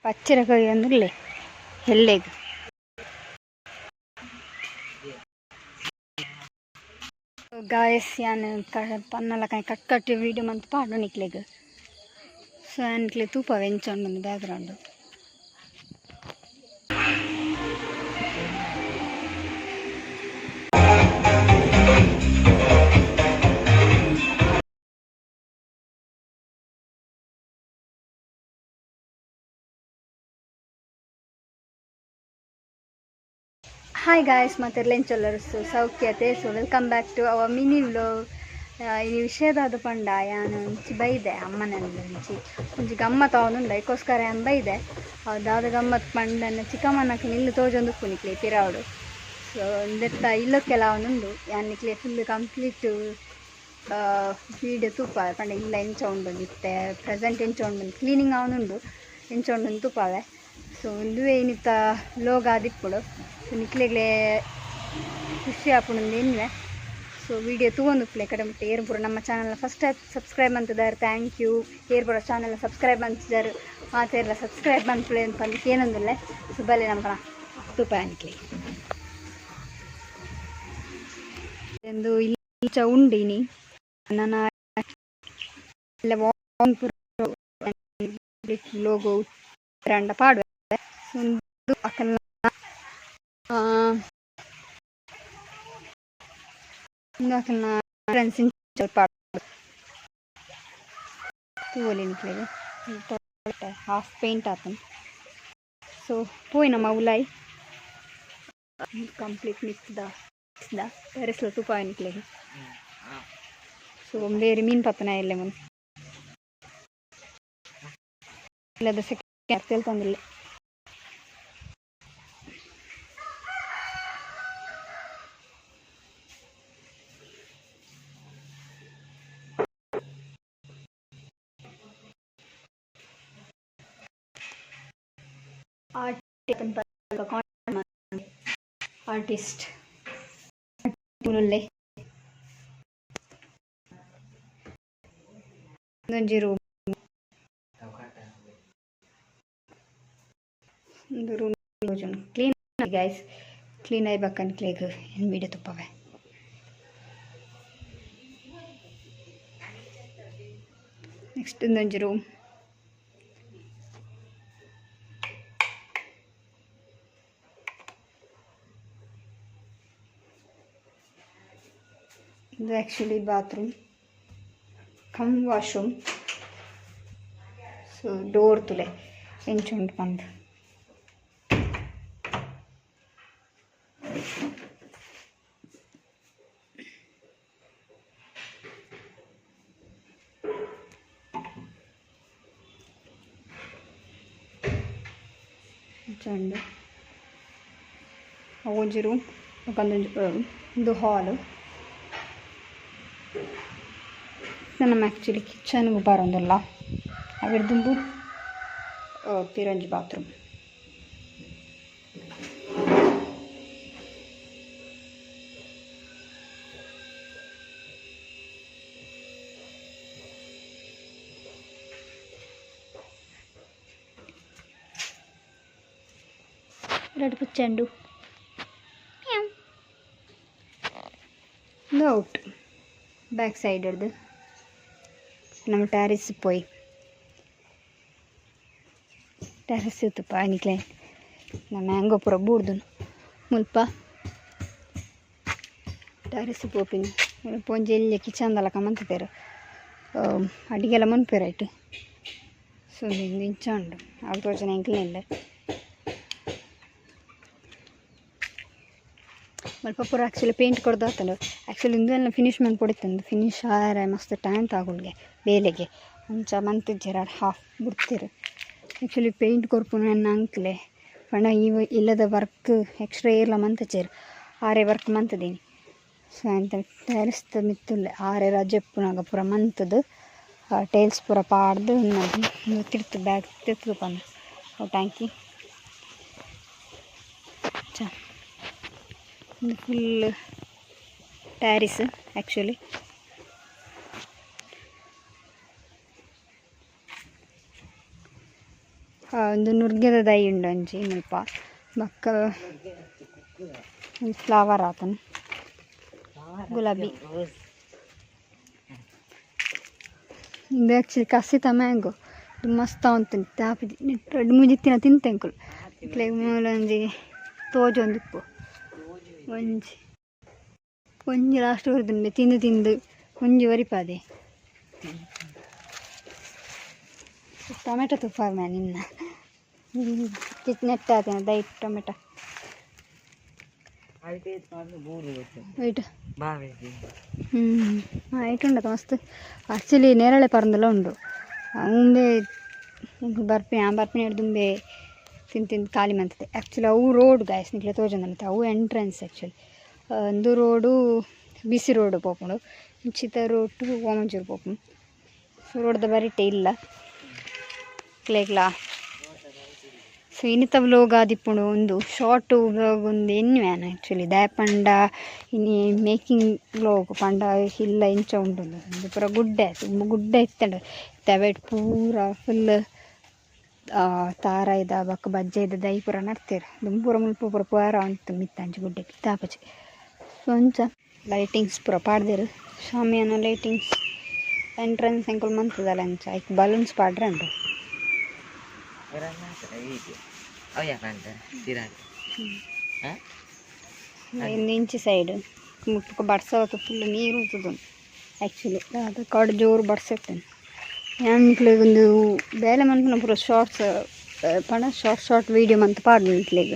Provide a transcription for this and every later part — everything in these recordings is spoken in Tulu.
ಪಚ್ಚಿರ ಕೊಯ್ಯೊಂದುಲ್ಲೆ ಎಲ್ಲೆಗ್. ಗಾಯಸ್, ಯಾನ್ ಪನ್ನಲ ಕಟ್ ಕಟ್ ವೀಡಿಯೋ ಮಂತ್ ಪಾಡು ನಿಕ್ಲೆಗ್. ಸೊ ಯಾನ್ ತೂಪವೆ ಎಂಚ ಉಂಡು ಬ್ಯಾಕ್ಗ್ರೌಂಡ್. ಹಾಯ್ ಗಾಯ್ಸ್, ಮಾತೆರ್ಲ ಸೊ ಸೌಖ್ಯತೆ. So welcome back to our mini vlog. ಈ ವಿಷಯದಾದ ಪಂಡ ಯಾನ್ ಒಂಚಿ ಬೈದೆ ಅಮ್ಮನೆಲ್ಲ ಒಂಚಿ ಒಂಜಿ ಗಮ್ಮತ್ ಅವನುಂಡು, ಐಕೋಸ್ಕರ ಯಾನ್ ಬೈದೆ. ದಾದ ಗಮ್ಮತ್ ಪಂಡನ ಚಿಕ್ಕಮ್ಮನಕ್ಕೆ ನಿಲ್ಲು ತೋಜೊಂದು ನಿಕ್ಲೆ ಪಿರಾವುಡು. ಸೊ ಇಂದೆತ್ತ ಇಲ್ಲಕ್ಕೆಲ್ಲ ಅವನುಂಡು. ಯಾನ್ ನಿಕ್ಲೆ ಫುಲ್ ಕಂಪ್ಲೀಟ್ ವೀಡಿಯೋ ತೂಪ ಪಂಡ ಇಲ್ಲ ಎಂಚ ಉಂಡು ಇತ್ತೆ ಪ್ರೆಸೆಂಟ್ ಎಂಚ ಉಂಡು, ಕ್ಲೀನಿಂಗ್ ಅವನುಂಡು, ಎಂಚ ಉಂಡು ತೂಪಾವೆ. ಸೊ ಉಂದುವೇ ಇನ್ನಿತ್ತ ವ್ಲೋಗ್ ಆದಿಪ್ಪುಡು. ಸೊ ನಿಕ್ಲೆಗ್ಲೆ ಖುಷಿ ಆಪುಂಡು ಎನ್ನುವೆ. ಸೊ ವಿಡಿಯೋ ತೂವೊಂದುಪ್ಪುಲೆ ಕಡೆ ಮುಟ್ಟ. ಏರ್ ಪೂರ ನಮ್ಮ ಚಾನಲ್ನ ಫಸ್ಟ್ ಟೈಮ್ ಸಬ್ಸ್ಕ್ರೈಬ್ ಮಂತಿದ್ದಾರೆ, thank you. ಏರ್ ಪೂರ ಚಾನಲ್ನ ಸಬ್ಸ್ಕ್ರೈಬ್ ಮಂತಿದ್ದಾರೆ ಮಾತೆರ್ಲ ಸಬ್ಸ್ಕ್ರೈಬ್ ಮನ್ಪುಲೆ ಪಂದ್ ಕೇನೊಂದುಲ್ಲೆ. ಸೊ ಬಲೆ ನಮ್ಮ ತೂಪ ನಿಕ್ಲೆ. ಎಂದು ಇಂಚ ಉಂಡು ಇನಿ ನನ ಲೋಗೋ ರಂಡ ಪಾಡುವೆ. ಉಂದು ಅಕಲ್ನ ಉಂದು ಅಕಲ್ನ ಫ್ರೆಂಡ್ಸ್ ಪಾಡು ತೂವೊಲಿ ನಿಕ್ಲೆಗ್. ಹಾಫ್ ಪೇಂಟ್ ಆತುಂಡು. ಸೊ ಪೋಯಿ ನಮ್ಮ ಉಲಾಯಿ ಕಂಪ್ಲೀಟ್ ಮಿತ್ತ್ದ ಟೆರೆಸ್ಲ ತೂಪಾವೆ ನಿಕ್ಲೆಗ್. ಸೊ ಬೇರೆ ಮೀನ್ ಪತ್ತನ ಎಲ್ಲೆ ಮುನ್ ಇಲ್ಲದ ಸೆಕೆಂಡ್ ತೆಲ್ತೊಂದುಲ್ಲೆ. ಆರ್ಟಿಸ್ಟ್ ಉಲ್ಲೆ. ಒಂಜಿ ರೂಮ್, ಒಂದು ರೂಮ್ ಕ್ಲೀನ್ ಗೈಸ್. ಕ್ಲೀನ್ ಆಯ್ಬಕ್ಕ ನಿಕ್ಲೆಗ್ ವಿಡಿಯೋ ತುಪ್ಪವೆ. ನೆಕ್ಸ್ಟ್ ಇಂದೊಂಜಿ ರೂಮ್. ಇದು actually bathroom cum washroom. So door ತುಲೆ ಎಂಚ ಉಂಡು ಪಂದ್. ಇಂಚ ಉಂಡು. ಅವೊಂಜಿ ರೂಮ್, ಬೊಕ ಉಂದು ಹಾಲ್. ನಮ್ಮ ಆ್ಯಕ್ಚುಲಿ ಕಿಚನ್ಗ್ ಬರೋಂದುಲ್ಲ, ಅವೆರ್ದುಂಬು ಪಿರೊಂಜಿ ಬಾತ್ರೂಮ್. ರಡ್ಡ್ ಪುಚ್ಚಂಡು ಉಂದು ಔಟ್ ಬ್ಯಾಕ್ ಸೈಡ್ ಹಿಡ್ದು ನಮ್ಮ ಟ್ಯಾರಿಸ್ ಪೋಯಿ. ಟೆರೆಸ್ ತುಪ್ಪ ನಿಕ್ಲೆ ಮ್ಯಾಂಗೋ ಪೂರ ಬೂರ್ದುನು. ಮುಲ್ಪ ಟೆರೆಸ್ ಪೋಪಿನಿ. ಮುಲ್ಪ ಒಂಜಿ ಎಲ್ಯ ಕಿಚನ್ ದ ಲೆಕ ಮಂತುದೆರ್, ಅಡಿಗೆಲ ಮನ್ಪುವೆರ್ ಐಟ್. ಸೊ ಇಂದು ಇಂಚ ಉಂಡು, ಅವು ತೋಜುನ ಎಂಕ್ಲೆ ಇಲ್ಲ. ಮುಲ್ಪ ಪೂರ ಆ್ಯಕ್ಚುಲಿ ಪೇಂಟ್ ಕೊರ್ದು ಆತುಂಡು. ಆ್ಯಕ್ಚುಲಿ ಇಂದೆಲ್ಲ ಫಿನಿಶ್ ಮನ್ಪೊಡಿತ್ತುಂದು. ಫಿನಿಶ್ ಆಯರೆ ಮಸ್ತ್ ಟೈಮ್ ತಾಗುಲ್ಗೆ ಬೇಲೆಗೆ, ಅಂಚ ಮಂತಿಜ್ಜೆರ್, ಹಾಫ್ ಬುಡ್ತೆರ್. ಆ್ಯಕ್ಚುಲಿ ಪೇಂಟ್ ಕೊರ್ಪುನ ಎನ್ನ ಅಂಕ್ಲೆ ಪಂಡ ಈ ಇಲ್ಲದ ವರ್ಕ್ ಎಕ್ಸ್ಟ್ರಾ ಏರ್ಲ ಮಂತುಜೆರ್, ಆರೇ ವರ್ಕ್ ಮಂತುದೀನಿ. ಸೊ ಎಂತ ಟೆರೆಸ್ದ ಮಿತ್ತುಲ್ಲೆ ಆರೇ ರಜೆ ಇಪ್ಪುನಗ ಪೂರ ಮಂತುದು ಟೈಲ್ಸ್ ಪೂರ ಪಾಡ್ದು ಉಂದು ತಿರ್ತು ಬ್ಯಾಗ್ ತಿರ್ತು ಪಂದ್ ಅವು ಟ್ಯಾಂಕಿ ಚ. ಉಂದು ಫುಲ್ ಟ್ಯಾರಿಸ್ ಆ್ಯಕ್ಚುಲಿ. ಒಂದು ನುರ್ಗೆದ ದೈ ಉಂಡು ಒಂಜಿ ಮುಲ್ಪ ಬೊಕ್ಕ ಫ್ಲವರ್ ಆತನ ಗುಲಾಬಿ. ಇಂದು ಆ್ಯಕ್ಚುಲಿ ಕಸಿತ ಮ್ಯಾಂಗೋ ಮಸ್ತ್ ಉಂಟು ತಾಪಿ ರಡ್ಡ್ ಮೂಜಿ ತಿನ ತಿಂತೆಂಕುಲು ಇಕ್ಲೆಗ್ ಮೂಲೊಂಜಿ ತೋಜೊಂದಿಪ್ಪು ಒಂಜಿ ಒಂಜಿ ಲಾಸ್ಟ್ ಒರಿದುಂಡು ತಿಂದು ತಿಂದು ಒಂಜಿ ಒರಿಪಾದೆ. ಟೊಮೆಟೊ ತುಪ್ಪ ಮ್ಯಾ ನಿನ್ನ ನೆಟ್ಟಾತಿನ ದೈಟ್ ಟೊಮೆಟೊ ವೈಟ್. ಹೈಟ್ ಉಂಡತ ಮಸ್ತ್. ಆ್ಯಕ್ಚುಲಿ ನೇರಳೆ ಪರಂದೆಲ ಉಂಡು. ಉಂಬೆ ಬರ್ಪಿ ಆ ಬರ್ಪಿನ ದುಂಬೆ ತಿಂದು ತಿಂದು ಖಾಲಿ ಮಂತದೆ. ಆ್ಯಕ್ಚುಲಿ ಅವು ರೋಡ್ ಗಾಯ್ಸ್ ನಿಕ್ಲೆ ತೋಜೊಂದುಂಡು ಅವು ಎಂಟ್ರೆನ್ಸ್ ಆ್ಯಕ್ಚುಲಿ. ಉಂದು ರೋಡು ಬಿಸಿ ರೋಡ್ ಪೋಪುಂಡು, ಇಂಚಿತ ರೋಡ್ ಓಮಂಜೂರು ಪೋಪುಂಡು. ಸೊ ರೋಡ್ದ ಬರಿಟೆ ಇಲ್ಲ ಕ್ಲೇಗ್ಲಾ. ಸೊ ಇನ್ನಿತ ವ್ಲೋಗ್ ಆದಿಪ್ಪುಂಡು ಉಂದು ಶಾರ್ಟ್ ವ್ಲೋಗ್ ಉಂದು ಎನ್ನುವೆ ಆ್ಯಕ್ಚುಲಿ ದಾಯೆ ಪಂಡ ಇನಿ ಮೇಕಿಂಗ್ ವ್ಲೋಗ್ ಪಂಡ ಇಲ್ಲ ಇಂಚ ಉಂಡು ಉಂದು ಪೂರ ಗುಡ್ಡೆ ಗುಡ್ಡೆ ಇತ್ತಂಡು ಅವೆಟ್ ಪೂರ ಫುಲ್ ತಾರಾಯ್ದ ಬೊಕ್ಕ ಬಜ್ಜೈದ ದೈ ಪೂರ ನಡ್ತೇರು. ದುಂಬು ಪೂರ ಮುಲ್ಪ ಪೂರ ಪೂರ ಉಂತು ಮಿತ್ತ ಅಂಚ ಗುಡ್ಡೆ ಪಿತ್ತಾಪಚಿ. ಸೊ ಅಂಚ ಲೈಟಿಂಗ್ಸ್ ಪೂರ ಪಾಡ್ದೆರ್ ಶಾಮಿಯಾನ ಲೈಟಿಂಗ್ಸ್ ಎಂಟ್ರೆನ್ಸ್ ಎಂಕುಲು ಮಂತುದಲ್ಲ ಅಂಚ ಐಕ್ ಬಲೂನ್ಸ್ ಪಾಡ್ರೆ ಉಂಡು. ಇಂಚಿ ಸೈಡ್ ಮುಟ್ಟುಕ ಬಡ್ಸವತ್ತು ಫುಲ್ ನೀರು ಉಂತುದು ಆ್ಯಕ್ಚುಲಿ. ಅದು ಕಾಡು ಜೋರು ಬಡ್ಸತ್ತೇನೆ ಯಾನ್ ನಿಕ್ಲೆಗ್ ಒಂದು ಬೇಲೆ ಮನ್ಪುನ ಪೂರ ಶಾರ್ಟ್ಸ್ ಪಂಡ ಶಾರ್ಟ್ ಶಾರ್ಟ್ ವೀಡಿಯೋ ಮಂತ್ ಪಾಡ್ದು ನಿಕ್ಲೆಗ್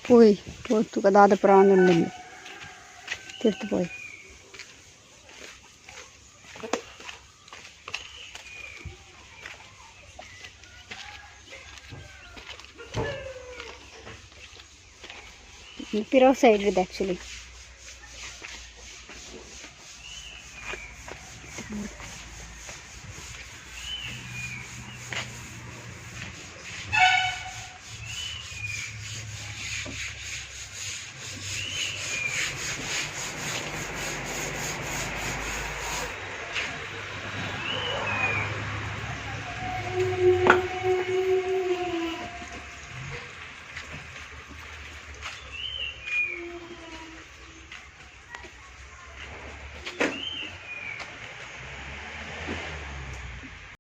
ಪೋಯ್ ಪೋತುಕ ದಾದ ಪೂರ ಆವೊಂದುಂಡು ತಿರ್ತು ಪೋಯ್. ಪಿರೋ ಸೈಡ್ ಇದೆ ಆ್ಯಕ್ಚುಲಿ.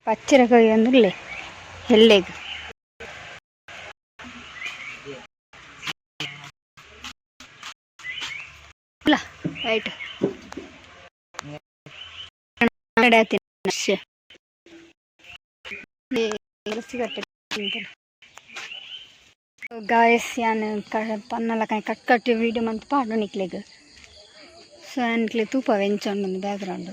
ಪಚ್ಚಿರ ಕೈ ಅಂದ್ರಲೇ ಎಲ್ಲೆಗ್ ರೈಟ್ ಗಾಯಸ್ ಯಾನ್ ಪನ್ನಲ ಕಟ್ ಕಟ್ ವೀಡಿಯೋ ಮಂತ್ ಪಾಡು ನಿಕ್ಲೆಗ್. ಸೊ ನಿಕ್ಲೆ ತೂಪ ಎಂಚ ಉಂಡು background.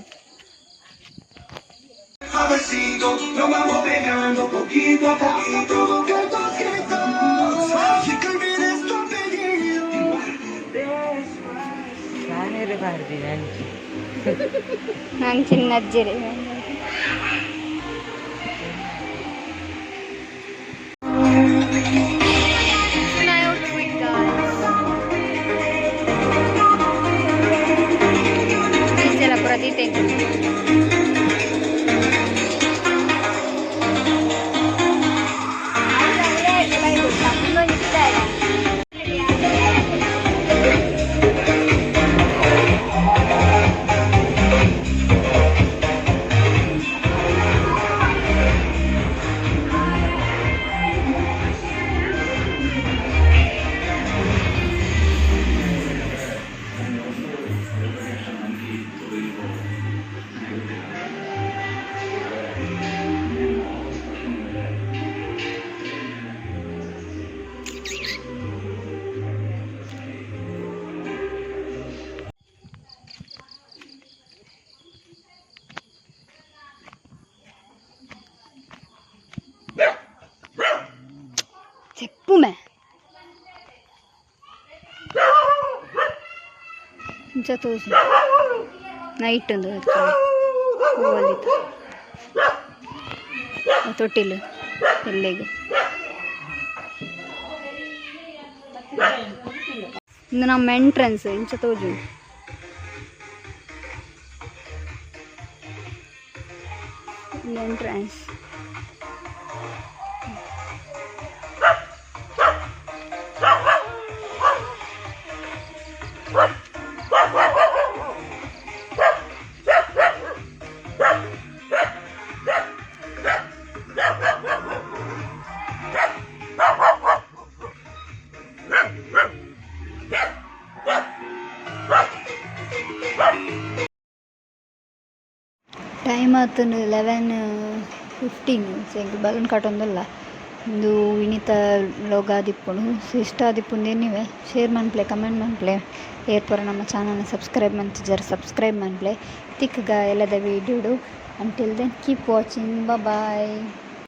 Suavecito, nos vamos pegando poquito a poquito. Provocar tus gritos, y que olvides tu apellido. ನಾನು ಚಿನ್ನ ಅಜ್ಜಿರಿ. ಚೆಪ್ಪುಮೆ ಇಂಚ ತೋಜು ನೈಟ್ ಉಂದು ಹೂವಲ್ಲಿತ್ತು ತೊಟ್ಟಿಲು ಎಲ್ಲೆಗ್ ಇಂದು ನಮ್ಮ ಎಂಟ್ರೆನ್ಸ್ ಇಂಚ ತೋಜು. ಎಂಟ್ರೆನ್ಸ್. ಟೈಮ್ ಆತುಂಡು 11:15. ಸೊ ಎಂಕುಲು ಬಲೂನ್ ಕಟೊಂದುಲ್ಲ. ಉಂದು ಇನಿತ ವ್ಲೋಗ್ ಆದಿಪ್ಪುಂಡು. ಸೊ ಇಷ್ಟ ಆದಿಪ್ಪುಂಡು ಎನ್ನುವೆ. Share ಮನ್ಪುಲೆ, comment ಮನ್ಪುಲೆ. ಏರ್ ಪೂರ ನಮ್ಮ ಚಾನಲ್ ಸಬ್ಸ್ಕ್ರೈಬ್ ಮಂತಿಜರ್ ಸಬ್ಸ್ಕ್ರೈಬ್ ಮನ್ಪುಲೆ. ತಿಕ್ಕುಗ ಎಲ್ಲದ ವೀಡಿಯೋಡು. Until then keep watching, bye.